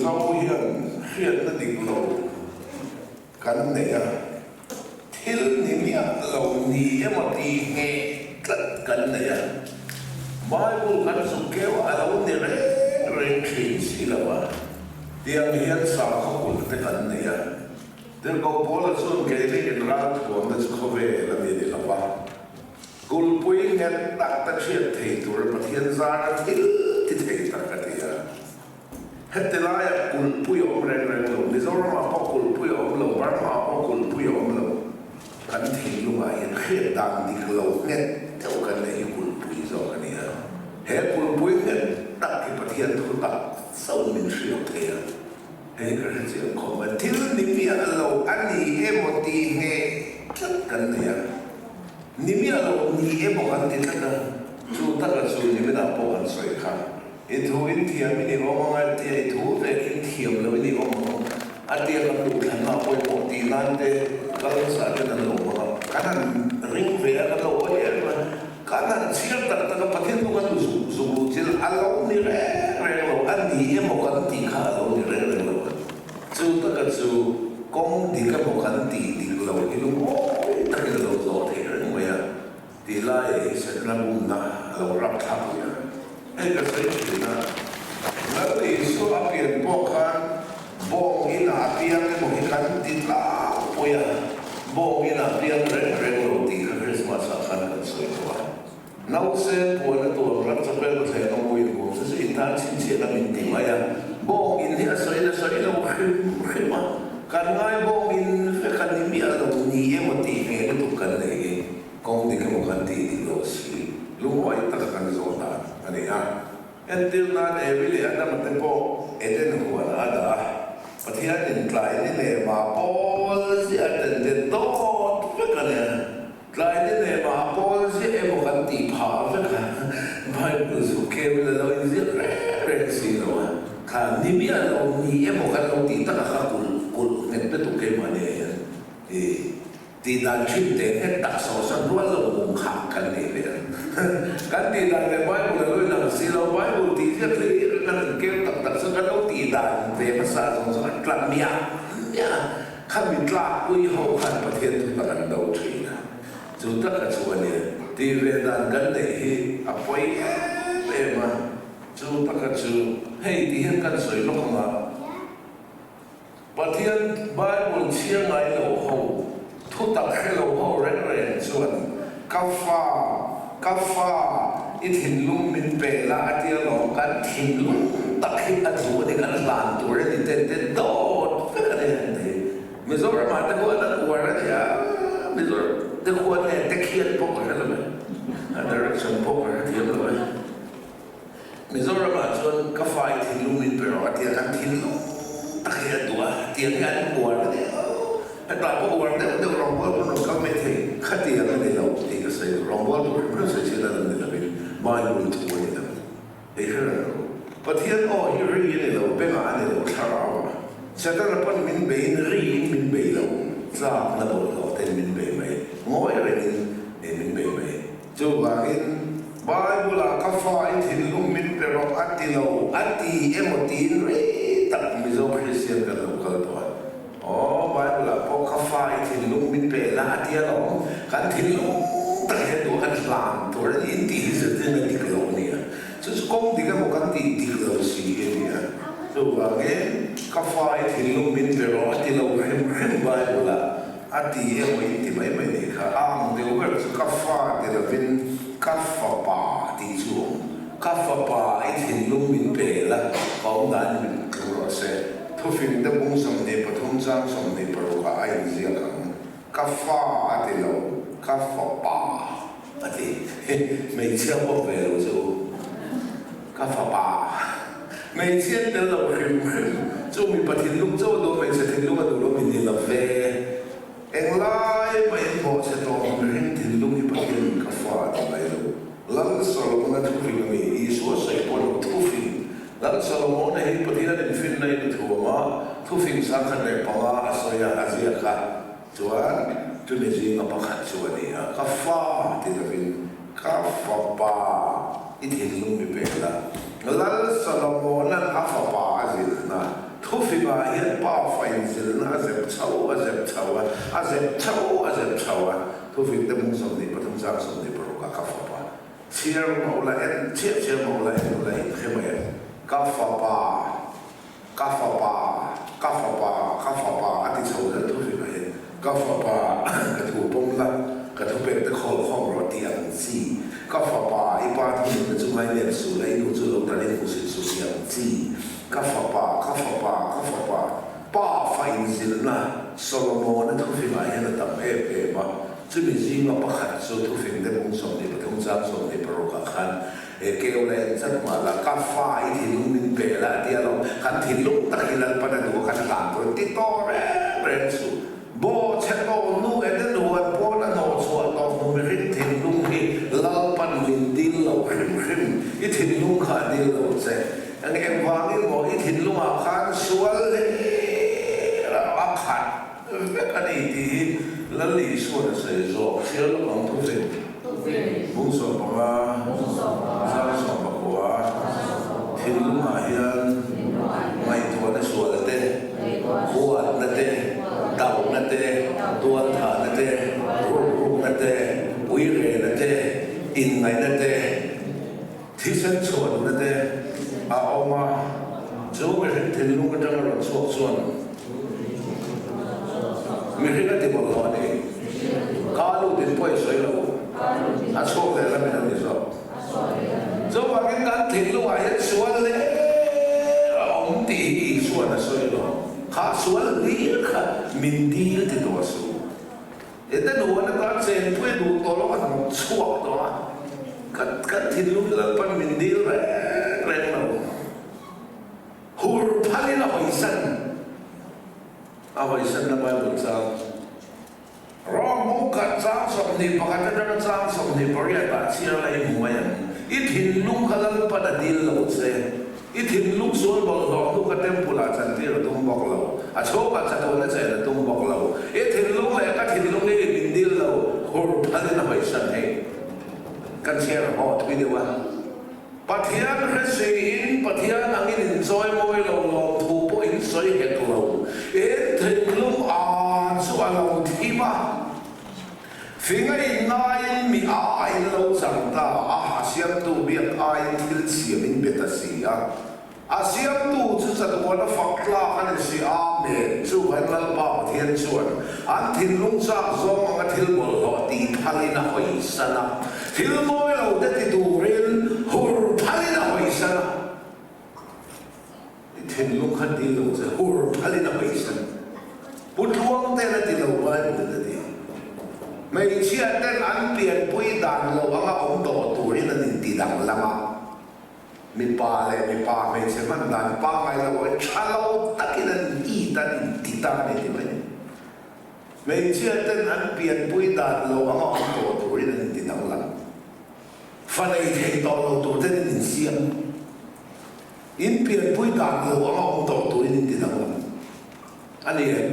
Mizo hian hriatna dik lo kan nei a, thil ni miah lo ni emaw tih ngheh tlat kan nei a, Bible kan zuk keu a lo ni reng reng thin si lo a, tiang hian sakhaw kulh te kan nei a. Tirhkoh Paula chuan keini inralthuamna chu khawvel a ni ni lo va, kulhpui nghet tak tak hriat thei tura Pathian zara thil ti thei tak a ti a. Heti laiah kulhpui a awm reng reng lo, Mizoramah pawh kulhpui a awm lo, Burma-ah pawh kulhpui a awm lo. Kan thinlungah hian hriat dan dik lo nghet deuh kan neih hi kulhpui zawk a ni a. He kulhpui nghet tak hi Pathian thu tak chauh min hriat thei a. Hei ka hre chiang khawp a, thil ni miah lo a ni emaw tih ngheh tlat kan nei a, ni miah lo ni emaw kan ti tlat a, chu taka chu niminah pawh kan sawi kha, i thu in thiam i ni awm ang a tia i thu vek in thiam lo i ni awm ang a tia kan duhthlanna a pawimawh tih nan te kal hmasa ten an lo hmang a, kan han ring ve a, kan lo hawi em a. Kan han chhiar tak tak a, Pathian chu kan zuk zuk luh thil a lo ni reng reng lo, a ni emaw kan tih kha a lo ni reng reng lo a. Chu taka chu kawng dik emaw kan tih dik lo hi lungawi takin a lo zawh theih reng mai a, tih laiah hi Setana bumna a lo rap thlak leh a. Hei ka sawi thin a, Lal Isua a pian pawh khan bawng inah a piang emaw hi kan ti tlangpui a, bawng inah piang reng reng lo tih kha Christmas ah khan kan sawi tawh a. Nausen puan a tuam ram chapel ka thlen awm ui bawk chu chu intan chhinchhiahna min ti mai a, bawng in hi a sawi in a sawi lo hrim hrim a, kan ngai bawng in vek a ni miah lo ni emaw tih ve lutuk kan nei hi. Kawng dik emaw kan tih dik lo si, lungawi taka kan zawh dan a ni a. Entir nan Evi leh Adama te pawh Eden huan a dah a, Pathianin tlai ni leh mah pawl ziah a ten te dawt vek a nia. Tlai ni leh mah pawl ziah emaw kan tih phah vek a, Bible chu keu la lo inziak reng reng si lo a, kha ni miah lo ni emaw kan lo tih taka kha kulh kulh nghet lutuk keimahni ah hian i. Tih dan thin teh nghet tak sawhsan rual lo mum kha kan nei ve ang. Kan tih dan leh Bible a lo inang si lo, Bible tih ziak hlir kan han keu tak tak chuan kan lo tih dan ve hmasa zawng zawng an tla miah miah a, khami tlakpui ho khan Pathian thu tak an do thin a. Chu taka chu a nia, tih ve dan kan neih hi a pawi em em a, chu taka chu hei ti hian kan sawi lawk ang a. Pathian Bible chhiar ngai lo ho, thutak hre lo ho reng reng chuan, Ka fa, ka fa, i thinlung min pe la a tia lawm, kan thinlung tak hi a tlu a ni, kan hlan tur a ni te te dawt vek a ni han ti. Mizoramah te khuan an uar a nia, Mizoram te khuan nge te khian pawh ka hre lo e, a direction pawh ka hrethiam lo e. Mizoram ah chuan ka fa i thinlung min pe rawh a tia kan thinlung tak hi a duh a tiang hi an uar a nia hetah pawh uar deuh deuh rawngbawl pawn rawn kal mai thei khatiang a ni lo tih ka sawi duh rawngbawl tur hrim hrim sawi chhiat a lo ni lovin Bible thu a ni lo hei hre reng rawh Pathian aw hi ri a ni lo bengah a ni lo thlarau ah Satana pawn min beiin riin min bei lo tlakna bawlhhlawh ten min bei mai ngawi rengin min bei mai. Chuvangin, Bible-ah ka fa i thinlung min pe rawh a ti lo, a ti emaw tiin rei tak Mizo Kristian kan lo kal tawh a. Aw, Bible-ah pawh ka fa i thinlung min pe la a ti alawm, kan thinlung tak hian duh kan hlan tur a ni in tih hi zirtirna dik lo a ni a. Chu chu kawng dik emaw kan tih dik lo si hi a ni a. Chuvangin, ka fa i thinlung min pe rawh a ti lo hrim hrim Bible-ah. A ti emaw in ti mai mai nih kha, a ang deuh ber chu ka fa ti lovin ka fapa tih chu awm. Ka fapa i thinlung min pe la, ka awm dan in min tlu rawh se. Thufing te bung 23 chang 26 ah a inziak ang. Ka fa a ti lo, ka fapa a ti. Hmeichhia pawh ve lo chu ka fapa. Hmeichhia tel lo hrim hrim chu mipa thinlung chauh a duh, hmeichhe thinlung a duh lo min ni lo ve. Englai mah in bawhchhe tawh mihring thinlung hi Pathianin ka fa a ti mai lo. Lal Solomona thufing a mi, Isua sawi pawh lo thufing. Lal Solomona hi Pathianin finna in a thuam a, thufing 105 a sawi a, a ziak a. Chuan chumi zinga pakhat chu a ni a, ka fa ti lovin ka fapa i thinlung mi pek la. Lal Solomona'n a fapa a zilhna. Thufingah hian pa fa inzilna a zep chho a zep chho a, a zep chho a zep chho a. Thufingte mung 23 chang 26 ah ka fapa chhiar mah ula en chhiah chhiar mah ula en ula in hre mai ang. Ka fapa, ka fapa, ka fapa, ka fapa a ti chho zel thufingah hian ka fapa ka thu pawm la, ka thupek te khawl khawm rawh tih ang chi. Ka fapa i pa thununna chu ngainep suh la i nu chu lo tarin hmuhsit suh tih ang chi. Ka fapa, ka fapa, ka fapa, pa fa inzilna Solomona thufingah hian a tam em em a, chumi zinga pakhat chu thufing te bung 23 chang 26 ah khan e keu la en chat mah la, ka fa i thinlung min pe la a ti alawm, kan thinlung tak hi Lalpan a duh a kan hlan tur a ti tawh reng reng suh. Bawhchhe tawh nu Eden huan pawn a hnawh chhuah tawh hnu mihring thinlung hi Lalpan min dil lo hrim hrim, i thinlung kha a dil lo che. Eng engvangin maw i thinlungah khan sual hlir a khat vek a ni tih hi Lal Isuan a sawi zawk. Chhiar lawk ang thufing. Bung 15, zang 19, Thinlungah hian ngaihtuahna sual te, huatna te, dohna te, tualthahna te, rukrukna te, uirehna te, inngaihna te, Thisen chhuahna te a awm a, chu mihring thinlung atanga rawn chhuak chuan mihring a ti bawlhhlawh a ni. Ka lutin pawh i sawi lo, a chhuak leh lamin a ni zawk. Chuvangin kan thinlungah hian sual hlir a awm tih hi Isua'n a sawi lo. Kha sual hlir kha min dil ti tawh a su. Ete duh an atan chenpui a duh tawh lo a hnawt chhuak tawh a, kan kan thinlung hi Lalpan min dil reng reng lo. Hur phalin a hawisan, a hawisanna Bible chang Rom bungkhat chang 21 atanga chang 28 ah chhiar la i hmu mai ang. I thinlung kha Lalpan a dil lo che. I thinlung sual bawlhhlawh hnu kha temple ah chantir a tum bawk lo, a chhawkah chatuan a chen a tum bawk lo. I thinlung leh ka thinlung hi min dil lo, hur phalin a hawisan hei. Kan chhiar haw thui deuh a. Pathian hre siin Pathian angin in chawi mawi lo, lawmthu pawh in sawi hek lo. In thinlung a chu a lo thim a. Fing a in ngaiin mi a a in lo chang ta a, a siamtu biak aiin thil siam in be ta si a. A siamtu chu chatuan a fak tlak a ni si. Amen. Chuvangin Lalpa Pathian chuan an thinlung chak zawng anga thil bawlhhlawh tih phalin a hawisan a, thil mawi lo te ti turin hur phalin a hawisan a. I thinlung kha dil lo che hur phalin a hawisan. Pu Tluang ten a ti lo Bible in a ti. Hmeichhia ten an pianpui dan lo anga awm tawh turin an inti danglam a. Mipa leh mipa hmeichhe hman dan pangngai lo ah tha lo takin an it an inti ta a ni ti mai. Hmeichhia ten an pianpui dan lo anga awm tawh turin an inti danglam. Fa nei thei tawh lo tur ten an insiam. In pianpui dan lo anga awm tawh turin in ti danglam a ni em?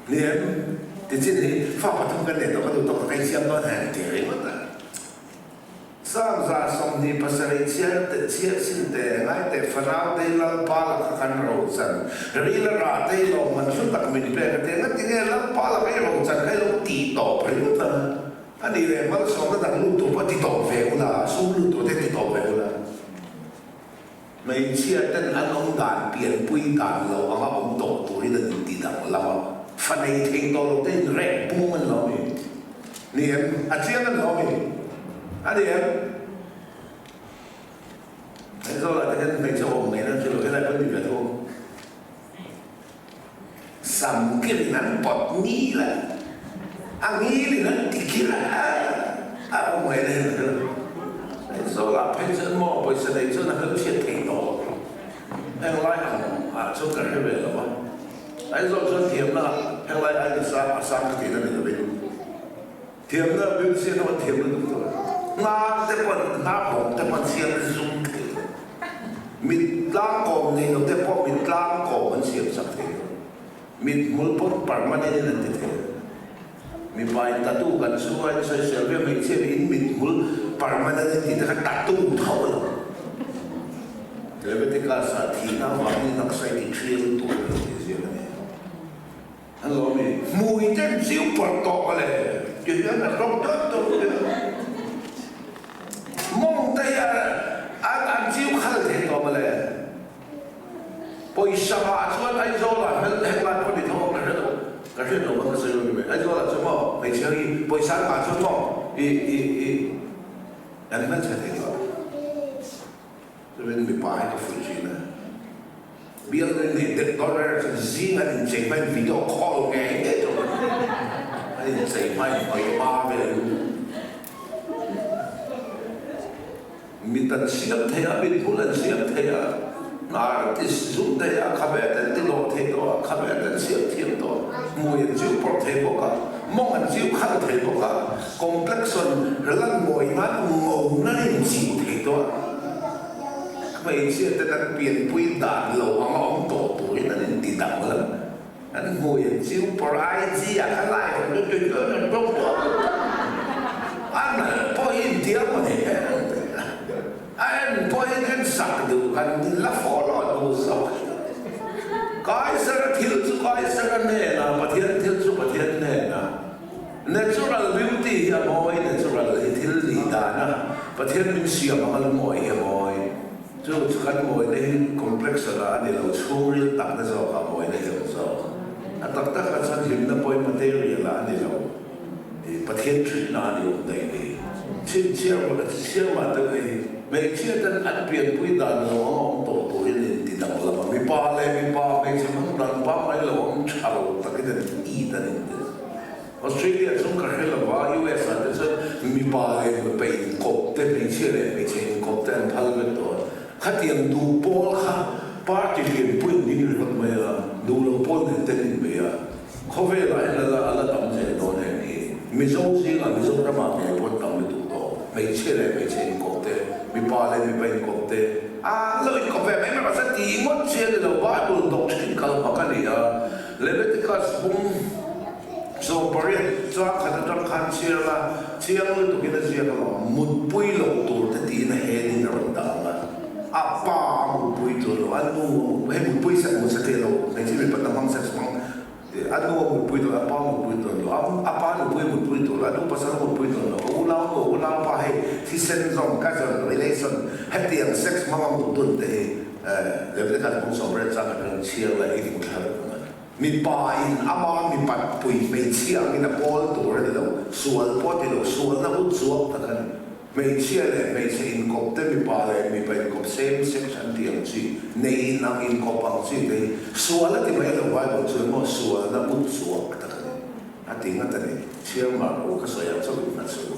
Ni em? Tichin hi fa pathum kan nei tawh ka duh tawk tak a insiam dawn heng ti ringawt a. 127 chhiar te chhiar sin te ngai te fanau te hi Lalpa laka kan rochan ril a rah te hi lawmman hlu tak min pek a ti a, ngatinge Lalpa laka i rochan kha i lo tih tawp ringawt a? A nih leh malsawmna dang lut tur pawh ti tawp ve ula, sum lut tur te ti tawp ve ula. Hmeichhia ten an awm dan pianpui dan lo anga awm tawh turin an inti danglam a, fa nei thei tawh lo te in rek bung an lo ni. Ni em? A chiang an lo ni. A ni em? Aizawl ah te hian hmeichhe awm ngaihna an hre lo, helai pawh ni ve tho ang. Sam kirin an pawt ngil a, a ngilin an ti kir a, a awm ngaih na hian a hre lo. Aizawl-ah phei chuan maw pawisa nei chuan a hmelchhiat thei tawh. Henglai ang ah chuan ka hre ve lo a. Aizawl chuan thiamna henglai aiin a sang a sang ka tihna ni lovin thiamna beautician ho an thiam lutuk tawh a. Hnar te pawn hnar bawm te pawn siam an zum thei lo. Mit tlangkawm nei lo te pawh mit tlangkawm an siam sak thei lo. Mit hmul pawn permanent in an ti thei lo. Mipa in tattoo kan chu a in sawisel viau hmeichhia nih in mit hmul permanent in tih te kha tattoo tho a lo. Leviticus. Leviticus-ah thihna avangin i taksa i ti ṭhial tur a lo tih ziak a ni. An lo mi hmui ten chiu pawrh tawh ka le ti hian a hlawk deuh deuh hle a. Mawng te hi an an chiu khal thei tawh maw le. Pawisa ah chuan Aizawl ah hmel heng lai pawh ni tho ka hre lo ka hriat lo khan ka sawi lo ni mai. Aizawl ah chuan maw hmeichhia hi pawisa an ngah chuan maw i i i an hmelchhe thei tawh. Chuan mipa hi ka fuih thin a. Bial nui nei deuh dawn reng chuan zing an inchei hmain video call ngei ngei tawh a ni. An inchei hmain hmawihma vel mit an siam thei a, mithmul an siam thei a, hnar an ti zum thei a, khabe an ti dawh thei tawh a, khabe an siam thiam tawh a, hmui an chiu pawrh thei bawk a, mawng an chiu khal thei bawk a, complexion lan mawi nan ngo nan inchiu thei tawh a. Hmeichhia ten an pianpui dan lo anga awm tawh turin an inti danglam. An hmui an chiu pawr IG ah kha live an tui tui an tawng tawh a nalh pawh hi intia maw ni a en pawh hi en sak duh kan la follow duh zawk. Kaisara thil chu Kaisara hnenah Pathian thil chu Pathian hnenah. Natural beauty hi a mawi, natural hi thil nih dana Pathian min siam anga lu mawi hi a mawi. Chu chu kan mawina hi complexion ah a ni lo, chhungril takna zawkah mawina hi a awm zawk. A tak takah chuan hlimna pawhin material ah a ni lo, Pathian thihna a ni awm daih a ni. Chhinchhiah rawh chhiar mah deuh hei hi. Hmeichhia ten an pianpui dan lo anga awm tawh turin an inti danglam a, mipa leh mipa hmeichhe hmang dan pangngai lo awm tha lo takin an it an inti. Australia chu ka hre lo va, US ah te chuan mipa leh mipa inkawp te, hmeichhia leh hmeichhe inkawp te an phal vek tawh a. Khatiang duh pawl kha party lianpui an ding ringawt mai a, duh lo pawl nen te an inbei a. Khawvelah hian a la a la tam zel dawn heng hi. Mizo zingah Mizoramah ngei pawh an tam lutuk tawh. Hmeichhia leh hmeichhe inkawp te, mipa leh mipa inkawp te, a lo inkawp ve mai mai mahse tih ngawt chi a ni lo, Bible doctrine kal hmak a ni a. Leviticus bung 80 chuan khat atang khan chhiar la, chiang lutukin a ziak alawm, mutpui loh tur te tiin a heading a rawn dah ang a, a pa a mutpui tur lo, a nu a mutpui, hei mutpui sek mut satliah lo, hmeichhe mipa hna hmang sex hmang, a nu a mutpui tur, a pa mutpui tur lo, a pa nupui a mutpui tur lo, a nu pasal a mutpui tur lo, a unau nu, a unau pa hei thisen zawng, cousin relation, hetiang sex hmang a mutdun te hi Leviticus bung 80 chuan khat atang chhiar la i hmu thla vek ang a. Mipa in ama mipat pui hmeichhia angin a pawl tur a ni lo, sual pawh a ti lo, sualna ut zuak tak a ni. Hmeichhia leh hmeichhe inkawp te, mipa leh mipa inkawp, same sex an tih ang chi, nei in ang inkawp ang chi te hi sual a ti mai lo, Bible chuan maw sualna ut zuak tak a ni a ti ngat a ni. Chhiar mar u ka sawi ang chauh in hman suh u.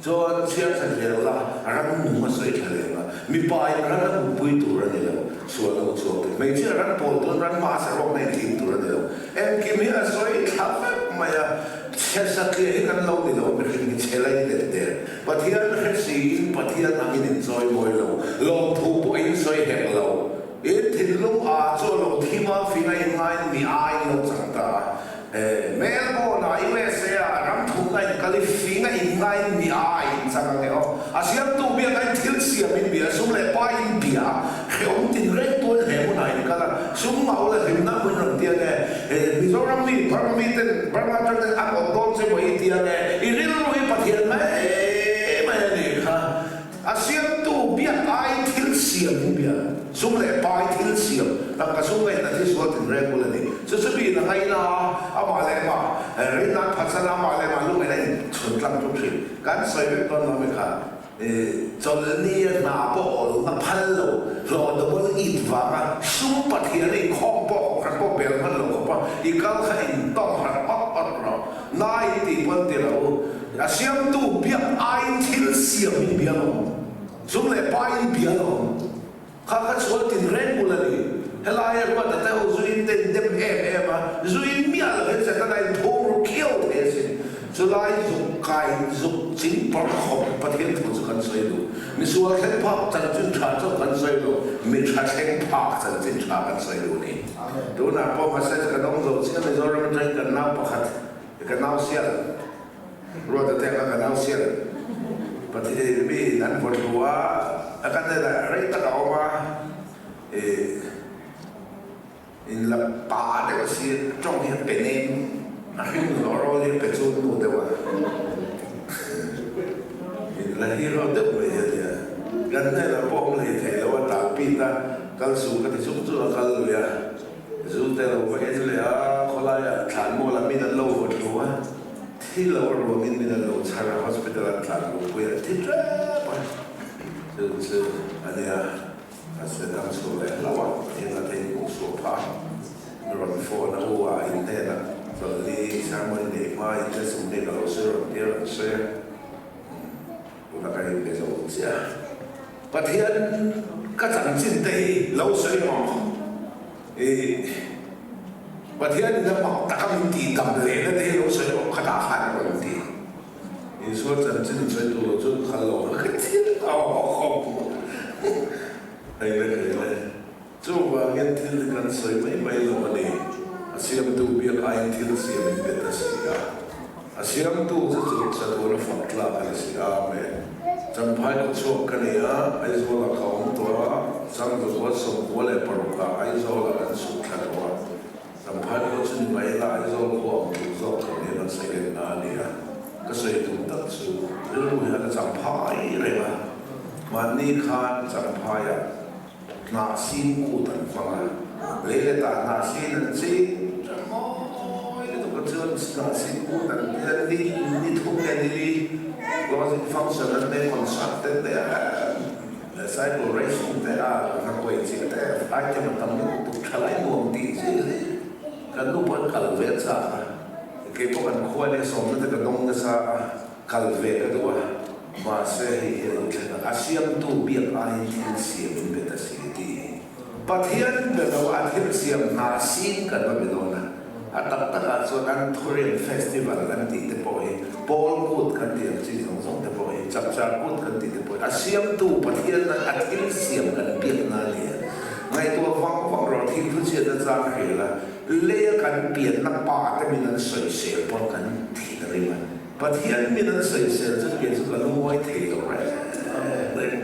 Chuan chhiar tha zel la, ram nung a sawi tha lem a, mipa in ran a mutpui tur a ni lo, sual a uchhuak thei. Hmeichhia ran pawl pawn ran hma a saruak na inthim tur a ni lo. Engkim hi a sawi thla vek mai a, chhe satliah hi kan lo ni lo, mihring hi chhe lai let der. Pathian hre siin Pathian angin in chawi mawi lo, lawmthu pawh in sawi hek lo. In thinlung a chu a lo thim a, fing a inngaiin mi aiin lo chang ta a. Melbourne ah USA ah ram thumna in kal i fing a in ngaiin mi a in chang ang e aw. A siamtu biak a in thil siam in bia, sum leh pa in bia a, hrehawm tin reng tual he hmunah in kal a, sum ngau la hlimna hmun rawn ti ang e. Mizoram mi, Burma mi ten, Burma atang ten an awm dawn che maw i ti ang e. I rilru hi Pathian mai mai a nih kha. A siamtu biak ai thil siam in bia, sum leh pai thil siam, tangka sum ngaihna thi sual tin reng bul a ni. Chu chu mi in a ngaina a, amah leh amah rinna an phatsan a, amah leh amah lungaihna in chhun tlang ṭuk ṭhin. Kan sawi vek dawn lo mi kha, chawlhni a hna pawh awlna phal lo, hlawh double it vanga sum Pathian a inkhawm pawh kohhran pawh bel hman lo khawp a, i kal kha in tawng harh awt awt rawh. Nai in tih pawn ti lo u. A siamtu biak aiin thil siam in bia lo. Zum leh pa in bia lo. Kha kha chhual tin reng bul a ni. Helaia ruat a te ho zu in te in dem em em a, zu in miah lo hian Setana in thum ru khiau thei a sin. Chulai zuk kai zuk ching pawr khawp Pathian thu chu kan sawi duh. Misual thleng phak chanchin tha chauh kan sawi lo, mi tha thleng phak chanchin tha kan sawi duh a ni. Tunah pawh message ka dawng zo chiah Mizoram atangin kan nau pakhat ka nau sial Ruata te anga ka nau sial Pathian mi in an vaw thlu a, a kan hnenah rei tak a awm a. I in la pa deuh a si, tawng hi a pe nem, a hring lawr rawl hi a pe chun nu deuh a, in la hero deuh mai hi a nia. Kan hnenah pawh awm hlei thei lo a, tal pit a, kal su ka ti chung chung a kal lui a, zu te lo va en leh a, khawlaiah thlanmualah min an lo vawt hlu a, thi lo a ruangin min an lo chhar a, hospital an tlan luhpui a, thi tep a, chu chu a nia. A se dang chhuah leh hlauh a, Pathian a theih hmuh chhuah phah a. Mi rawn phone a u a, in hnenah chawlhni ceremony neih hma in te sum nih ka lo sawi rawn tir an sawi a, tuna ka inbe zo chiah a. Pathian ka chanchin te hi lo sawi rawh. I Pathian in a mak taka min tih dam lehna te hi lo sawi rawh khatah khan a rawn ti. Isua chanchin sawi tur lo chuan khal lo a ka thil a awm hei le hei le. Chuvangin thil hi kan sawi mai mai lo a ni. A siamtu biak aiin thil siam in bet a si a. A siamtu chu chu chatur a fak tlak a ni si. Amen. Champhai khawchhuak ka ni a, Aizawlah ka awm tawh a, Changzakua 96 ah Aizawlah kan suk thla tawh a. Champhai pawh chu ni mai ila Aizawl khua ang tur zawk kan nia kan sawi leh na a ni a, ka sawi tum tak chu rilru hian a champhai reng a, mahni khan Champhaiah hnah sin kut an hmang a, lei leh tah hnah sin an ching ṭan mawi lutuk a chuan hnah sin kut an ti a, ni ni thum nge ni li closing function an nei concert te te a. Cycle racing te a hnakuai chiah te item a tam lutuk thalai nuam tih chi hi kan nu pawh an kal ve chak a, kei pawh kan khua nia sawmna te ka dawng nasa a, kal ve ka duh a, mahse hei hi a lo thleng a, a siamtu biak aiin thil siam in bet a si tih hi Pathian be lo a thil siam hna sin kan va be dawn a. A tak takah chuan Anthurium Festival kan tih te pawh hi, Pawl Kut kan tih ang chi zawng zawng te pawh hi, Chapchar Kut kan tih te pawh hi a siamtu Pathian a thil siam kan biakna a ni a. Ngaihtuah vang vang rawh thil thu chhiatna chang hrial a, leia kan pianna pa te min an sawisel pawn kan thin a rim a. Pathian min an sawisel chu kei chu ka lungawi thei lo reng reng.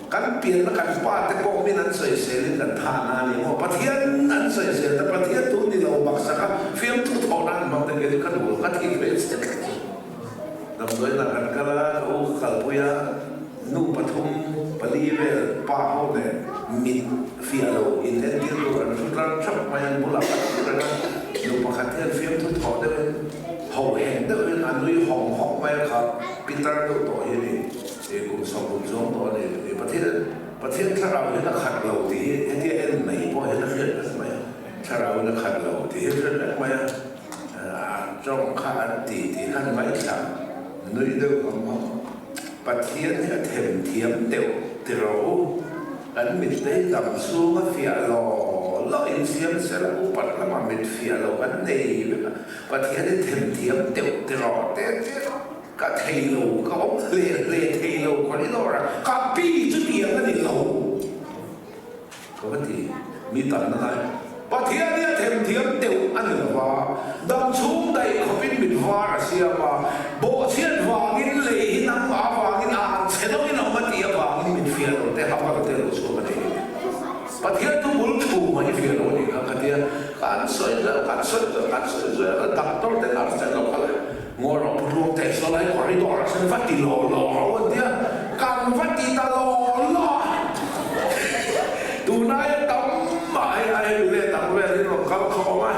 Kan pianna kan pa te pawh min an sawiselin kan tha na a ni maw? Pathian an sawisel te Pathian tu ni lo baksak a fiamthu thawh nan hmang te kei chu ka duh lo, ka thik ve chiah tlat chu. Damdawiinah kan kal a, ka u ka kalpui a, nu pathum pali vel pa ho nen mit fiah lo in entir tur an thu tlar thap mai an bulah kan thu reng a, nu pakhat hian fiamthu thawh deuhin ho heng deuhin a nui hawng hawk mai a kha pitar deuh tawh hi a ni. He kum 60 zawng tawh a ni tih Pathian Pathian thlarau hian a khat lo tih hi hetia en mai pawh hian a hriat vek mai a, thlarau in a khat lo tih hi a hriat vek mai a, a tawng kha an ti tih khan ngaithla nui deuh ang maw? Pathian hi a them thiam deuh ti rawh u, kan mit te hi dam chhung a fiah law law in siam sel a, upat lamah mit fiah lo kan nei vek a, Pathian hi them thiam deuh ti rawh te te. Ka thei lo, ka awm hle hle thei lo corridor ah ka pi chu tiang a ni lo ka va ti, mi tamna lai Pathian hi a themthiam deuh a ni lo va, dam chhung daih khawpin mit var a siam a, bawhchhiat vangin lei hi nangmah avangin a han chhe dawhin a awm a tih avangin mit fiah lo te hap lo te a lo chhuak a ni. Pathian thu bul thu mah i fiah lo a nih kha ka tia, kan sawi zel, kan sawi zel, kan sawi zel a, doctor te nurse te an lo kal a. Ngawi rawh pu Tluang teh saw lai corridor ah sawn va ti law law rawh u an tia, kan va ti ta law law a, tunai tam mah hei a hemi let ang vel in rawn kal khawm a,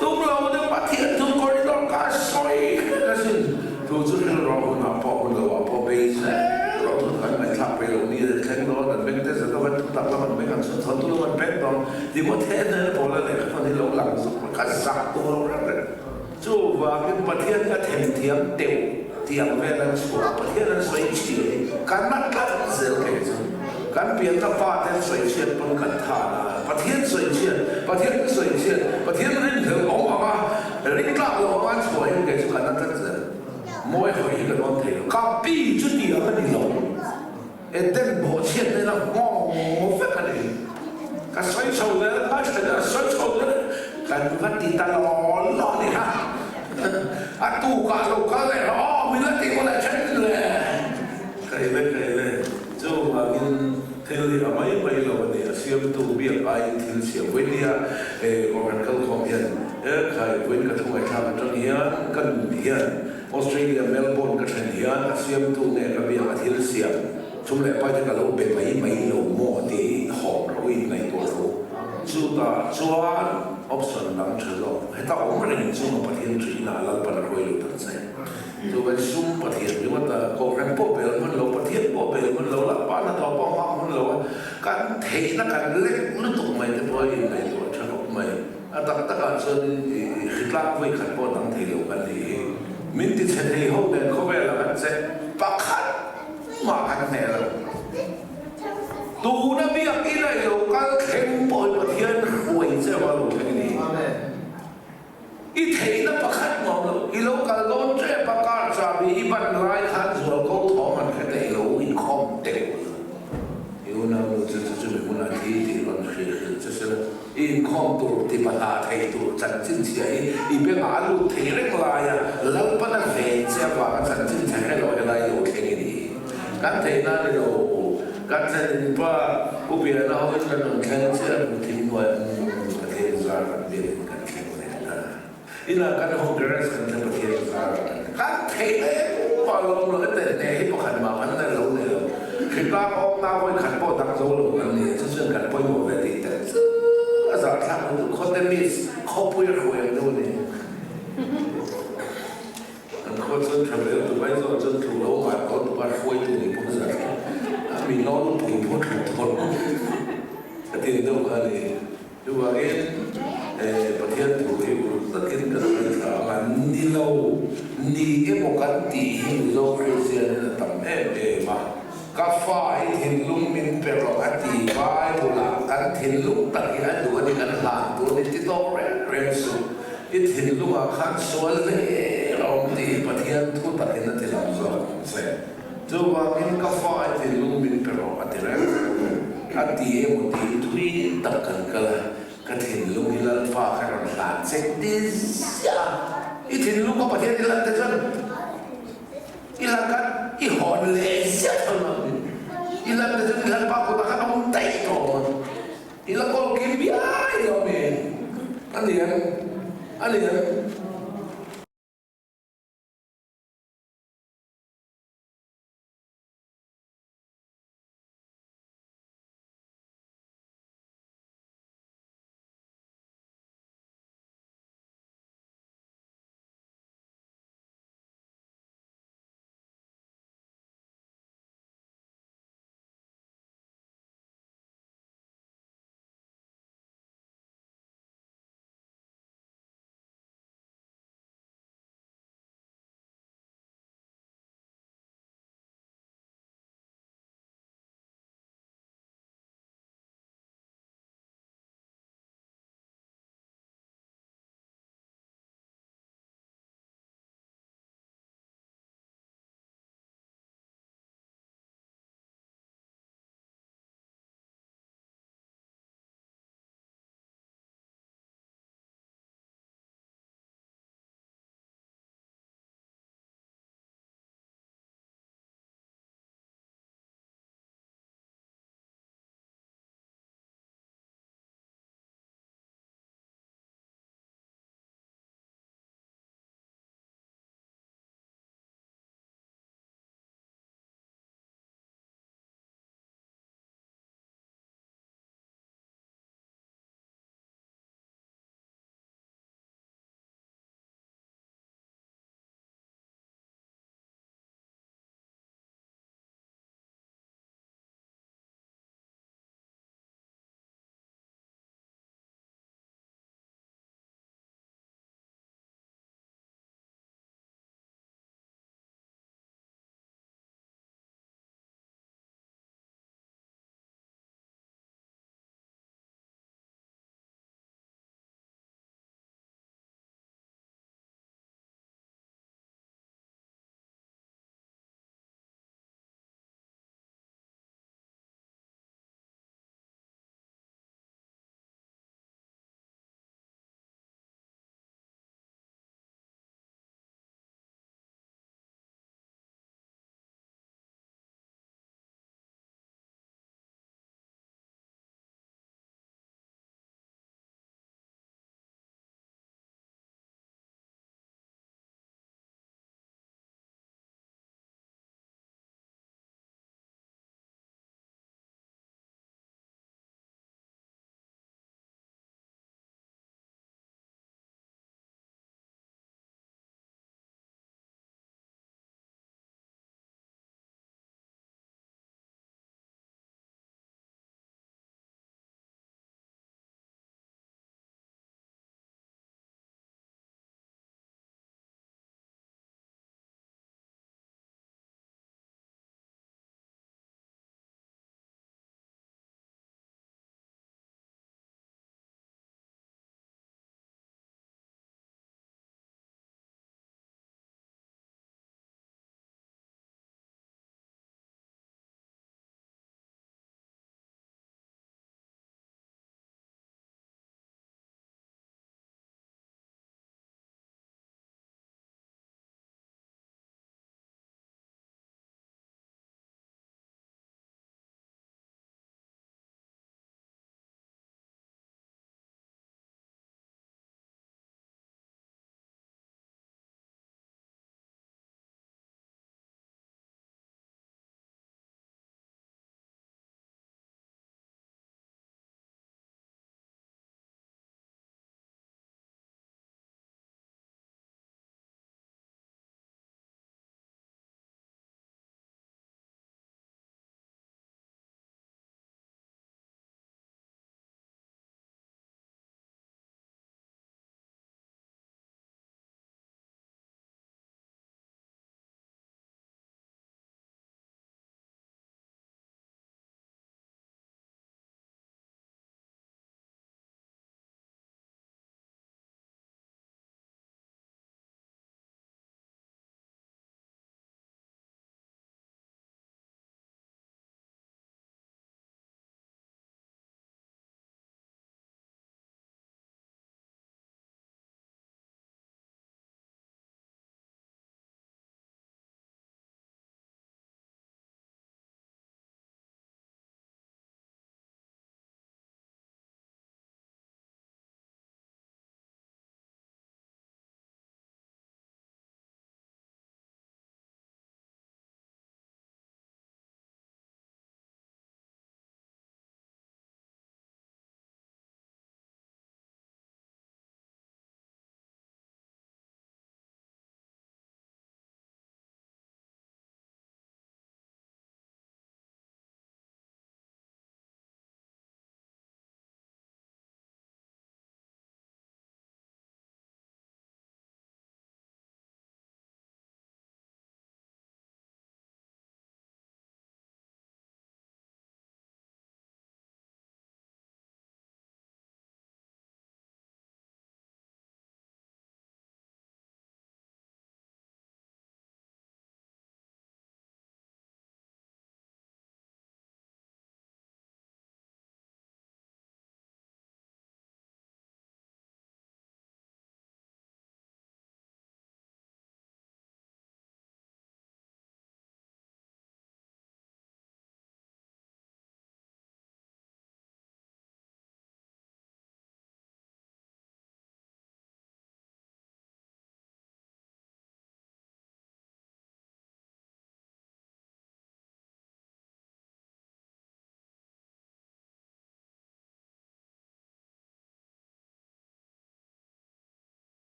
tum lo deuh Pathian chu corridor kha a sawi hrek asin, thu chu hril rawh hunah pawh hun lo ah pawh bei zel rawh thu kan ngaihthlak peih loh ni a thleng dawn an beng te zet a van thutak lam an beng an chhun chhawn tu lam an beng dawn Timothea hnena Paula lehkha thawn hi lo lang zuk ka zak tur lo reng reng. Chuvangin Pathian hi a themthiam teuh tih ang vel an chhuah a, Pathian an sawi chhia hi kan la tlat zel thei chu. Kan pianna pa te an sawi chhiat pawn kan tha na a, Pathian sawi chhiat, Pathian hi sawi chhiat, Pathian rinhlelh awm ang a, ring tlak lo ang a an chhuah hian kei chu kan la tlat zel. Mawi hawi hi ka dawn thei lo. Ka pi chu tiang a ni lo. Eden bawhchhiat nena nghawng vek a ni. Ka sawi chho zel, ngaithla zel, a sawi chho zel, kan va ti ta law law a ni kha. A tukah lo kal leh rawh aw, min la ti maw leh then le. Ka ile ka ile, chuvangin. Thil hi a mai mai lo a ni, a siamtu biak aiin thil siam vawi nia Kohhran kalkhawm hian e khai vawiin ka thu ngaihthlak atang hian ka nun hian Australia Melbourne ka thlen hian a siamtu nge ka biak a thil siam chum leh pai te ka lo be mai mai lo maw tih hawm ro in ngaihtuah ro chutah chuan option dang tha zawk heta awm reng chunga Pathian ṭihna Lalpan a hruai lut ang che. Chuan sum Pathian ringawt a, Kohhran pawh bel hmun lo, Pathian pawh bel hmun lo, Lalpa hnathawh pawh hmang hmun lo a, kan theihna kan lek lutuk mai te pawh a inngaihtuah tha khawp mai. A tak takah chuan i hritlak vawi khat pawh dang thei lo kan nih hi. Min ti chhe thei ho nen khawvelah kan che pakhat mah kan hneh lo. Tuna biak ila i lo kal thleng pawh hi Pathian hruai che ava lo thleng ni. I theihna pakhat nuam lo, i lo kal dawn tep a, car chahbi i ban lai khan zual ko thawm han hre thei lo, inkhawm teuh la. I unau nu chu chu chumi hmunah thi tih rawn hrilh hrilh che sela, i inkhawm tur ti pahlah thei tur chanchin chhia hi i bengah a lut thei reng lai a, Lalpana ven che avanga chanchin chhe hre lo helai lo thleng i ni. Kan theihna a ni lo, kan thlen inpa Pu Piana hoin kan rawn thleng chiah a, Buthing hnuai a Pathian zar kan biakin kan thleng leh ta. Inah kan home garage kan thleng Pathian zar kan kan theih leh pumpa lawm lo hete hneh hi pakhat mah kan nei lo nei lo. Hritlang awmna vawi khat pawh dang zo lo kan ni a, chu chuan kan pawimawh ve tih tel chu a zahthlak lutuk khawte miss khawpui a hruai ang deuh a ni. Kan khua chuan tha vel Dubai zawh chuan tlu lo ngai tawh tuk a hruaitu nih pawh zat lo a mi nawlpui pawh tlu tawh lo a ti deuh kha a ni. Chuvangin Pathian thu hi uluk takin kan ngaithla ang a, ni lo ni emaw kan tih hi Mizo Kristianin a tam em em a, ka fa hi thinlung min pe rawh a ti Bible-ah kan thinlung tak hi a duh a ni kan hlan tur a ni ti tawk reng reng suh. I thinlungah khan sual hlir a awm tih hi Pathian thu takin a ti lang zawk ang che. Chuvangin ka fa i thinlung min pe rawh a ti reng reng mai. A ti emaw tih hi thui tak kan kal a, ka thinlung hi Lalpa ka rawn hlan che ti ziah a. I thinlung ka Pathian i lan te chuan i lan khan i hawn leh ziah tho lo ang. I lan te chuan i Lalpa kutah khan a awm daih tawh ang. I la kawl kim biai lo mi? A ni ang, a ni ang.